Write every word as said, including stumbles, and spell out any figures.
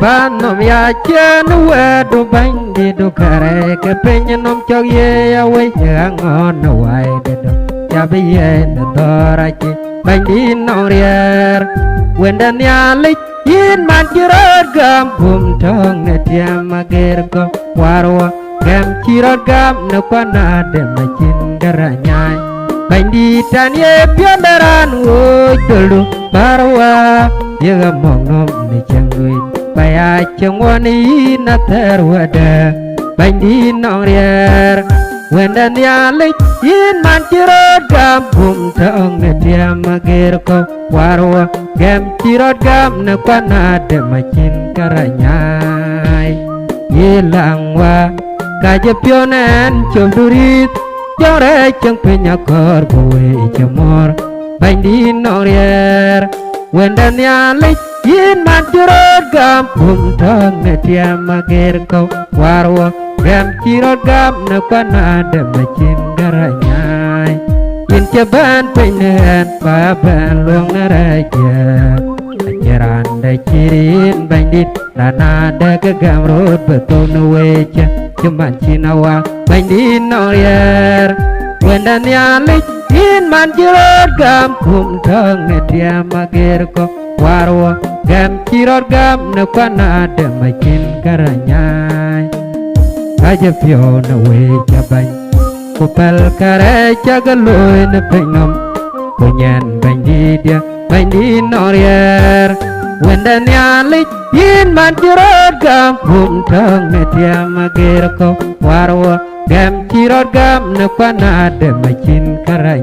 Pan nɔm ya ciɛ̈n wɛ̈tdu Bɛ̈nydïtdu kärɛc ke pinynɔm cɔk ye ya wei aŋɔ̈n ë wai de dɔ̈ŋ. Ya bï yen ë dhɔ̈ɔ̈r acï Bɛ̈nydït nɔŋ riɛɛr. Wënde Nhialic, yïn man cï rɔt gam bum tɔ̈ŋ në tiɛm ager kɔ̈u warwä. Gɛm cï rɔt gam në kuan Adem acïn kärɛc nyaai. Bɛ̈nydït, tɛ̈n ye piɔ̈nde raan ŋoc dhöldu bär wä, yek amɔ̈ŋ nɔm në cieŋ lueel, ba ya cieŋ ŋuɔ̈n yïn athɛɛr wɛ̈tde. Bɛ̈nydït nɔŋ riɛɛr. Wënde Nhialic, yïn man cï rɔt gam bum tɔ̈ŋ në tiɛm ager kɔ̈u warwä. Gɛm cï rɔt gam në kuan Adem acïn kärɛc nyaai. Ye läŋ wä, ka jɔ piɔ̈n ɛn cömdu rïïth, jɔŋ rɛɛc cieŋ piny akɔ̈r bï wëi cï muɔ̈r. Bɛ̈nydït nɔŋ riɛɛr. Wënde Nhialic, yïn man cï rɔt gam bum tɔ̈ŋ në tiɛm ager kɔ̈u warwä. Gɛm cï rɔt gam në kuan Adem acïn kärɛc nyaai. Yïn cï bɛ̈n piny në ɣɛn ba bɛ̈n luɔ̈ŋ në rɛ̈ɛ̈c. Acïn raan dɛ̈ cït yïn Bɛ̈nydït, raan adɛ̈ ke gɛm röt bï thou në wëi cï, cï man cïn awa. Bɛ̈nydït nɔŋ riɛɛr. Wënde Nhialic, yïn man cï rɔt gam bum tɔ̈ŋ në tiɛm ager kɔ̈u warwä. Gɛm cï rɔt gam në kuan Adem acïn kärɛc nyaai. Ka jɔ piɔ̈u në wëi cï Bɛ̈ny, ku pɛ̈l kärɛc cä ke looi në pinynɔm, ku nyiɛ̈n Bɛ̈nydït ya, Bɛ̈nydït nɔŋ riɛɛr. Wënde Nhialic, yïn man cï rɔt gam bum tɔ̈ŋ në tiɛm ager kɔ̈u warwä. Gɛm cï rɔt gam në kuan Adem acïn kärɛc